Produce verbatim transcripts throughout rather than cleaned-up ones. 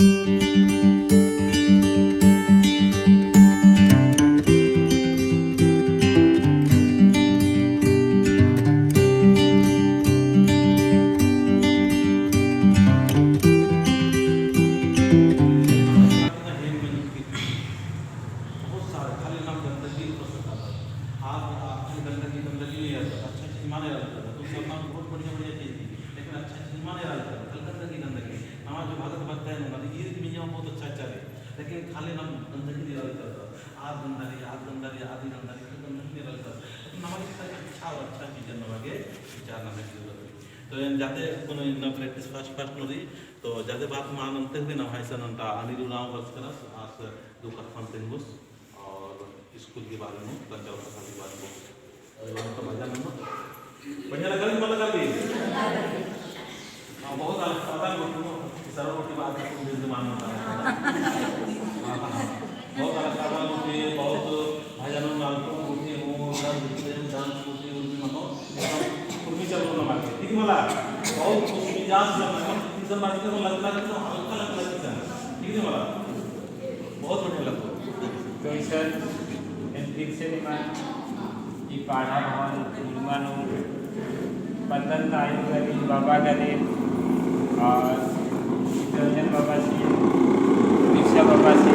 बहुत सारे खाली नाम गंदगी ही पसंद आता है। आप, आप खाली गंदगी, गंदगी नहीं आता, अच्छा चीज माने रहता है। तो सब नाम बहुत बढ़िया, बढ़िया चीज थी, लेकिन अच्छा चीज माने रहता है, खाली गंदगी, गंदगी। हमारा जो भगत भक्त है ना, मतलब, ये भी यहाँ बहुत अच्छा, अच्छा है, लेकिन खाली नाम गंदगी नहीं रहता है। आप गंदा रही, आप गंदा रही, आदि गंदा रही, खाली गंदगी नहीं रहता है। लेकिन हमारे सारे अच्छा और अच्छा चीज है, हमारे विचार ना की जरूरत है। तो इन जाते कोनो इन्ना practice fast, fast नहीं, तो जाते बात मान अंते हुए ना भाई सन अंता अनिल उराँव बरचकस, आस दो कत्थन तेंगोस। और स्कूल के बारे में, पंचायत शाखा के बारे में। और हम तो मजा नहीं ना। बढ़िया लगा कि मत लगा कि? हाँ, बहुत अलग पता नहीं, सरल रोटी बात है, तुम दिल से मान मत। हाँ, हाँ, हाँ। बहुत अलग पता रोटी, बहुत भजन में मालूम रोटी, वो उधर दूसरे में जान रोटी, उर्मी मनो, उर्मी चलो ना मार के। ठीक है मला? बहुत खुश मिजाज से, मतलब, इस बात को लगता है कि तो हल्का लगता है, ठीक है मला? बहुत बढ़िया लगता है। तो इसन एन फिर से निमन ई पाढ़ा भवन गुरुमा नू पद्दन ताई गने, बाबा गने और चितरंजन बाबा से, दीक्षा बाबा से,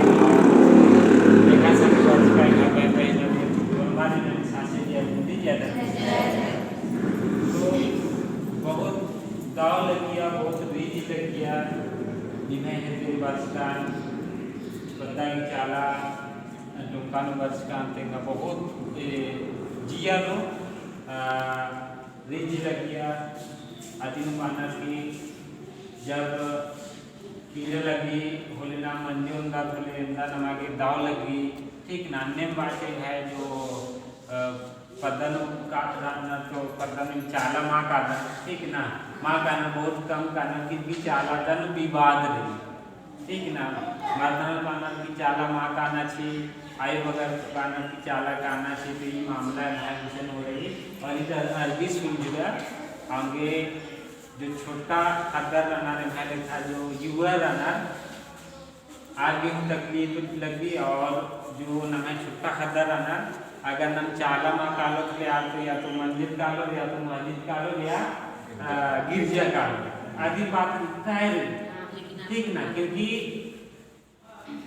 देखा सब बात का यहाँ पे पहले गुरुमा ने सासे दिया, बुद्धि ज्यादा। तो बहुत दाव लगिया, बहुत रीझ लगिया, निम्है हेद्दे बरचकन, पद्दा गही चाला, टोंका नू बरचकन तेंगा बहुत, ए, जिया नू, आ, रीझ लगिया। अदिन माना कि जब पीले लगी, होले ना मंजो अंदर होले, अंदर नमा गे दाव लगी, ठीक ना, अन्नेम बाटे है जो, अ, पद्दा नू का-, ना, ना तो पद्दा नू चाला मा काना, ठीक ना, मा काना बहुत कम काना, फिर भी चाला तन विवाद रही। ठीक ना, मर्दाना काना कि चाला मा काना छी, आयो बगर काना कि चाला काना छी, तो ई मामला एम्है गुसन हो रही। और इधर अरबी सुलझुआ, आगे जो छोटा ख़द्दर रअनर, एम्है लेखा जो युवा रअनर, आर गे हूँ तकलीफ लगी। और जो नम्है छोटा ख़द्दर रअनर, अगर नम चाला मा कालोत ले आर तो या तो मंदिर कालोर या तो मस्जिद कालोर या, अ, गिरजा कालोर। अदी बात इत्ता है रे। ठीक ना, क्योंकि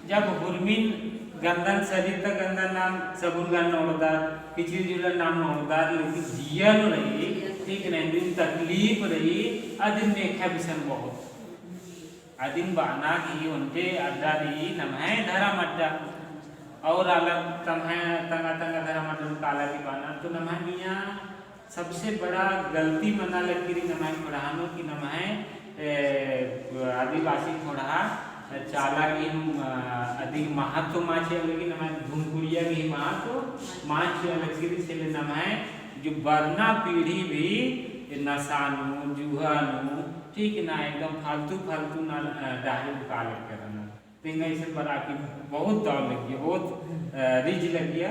जब हुरमिन गंदन सरी त गंदन नाम सबुर गन नोड़दार, पिछली जुला नाम नोड़दार, लेकिन जिया नू रही, ठीक ना, दिन तकलीफ रही, अदिन नेखा बिसन बहुत। अदिन बअना कि ओन्टे अड्डा रई नम्है धरम अड्डा। और अलग तम्है तंगआ तंगआ धरम अड्डा नू काला कि बअना, तो नम्है मइय्याँ सबसे बड़ा गलती मना लगी रई नम्है खोड़हा नू कि नम्है, ए, आदिवासी खोड़हा चाला गही, अ, अधिक महत्व मा चिआ लगी, नम्है धुमकुड़िया गही महत्व मा चिआ लगी रई, से ले नम्है जो बरना पीढ़ी भी ए नशा नू, जुआ नू, ठीक ना, एकदम फालतू, फालतू ना, अ, डहरे नू काला करना। तेंगा इसन बरआ की बहुत दाव लगिया, बहुत, अ, रीझ लगिया।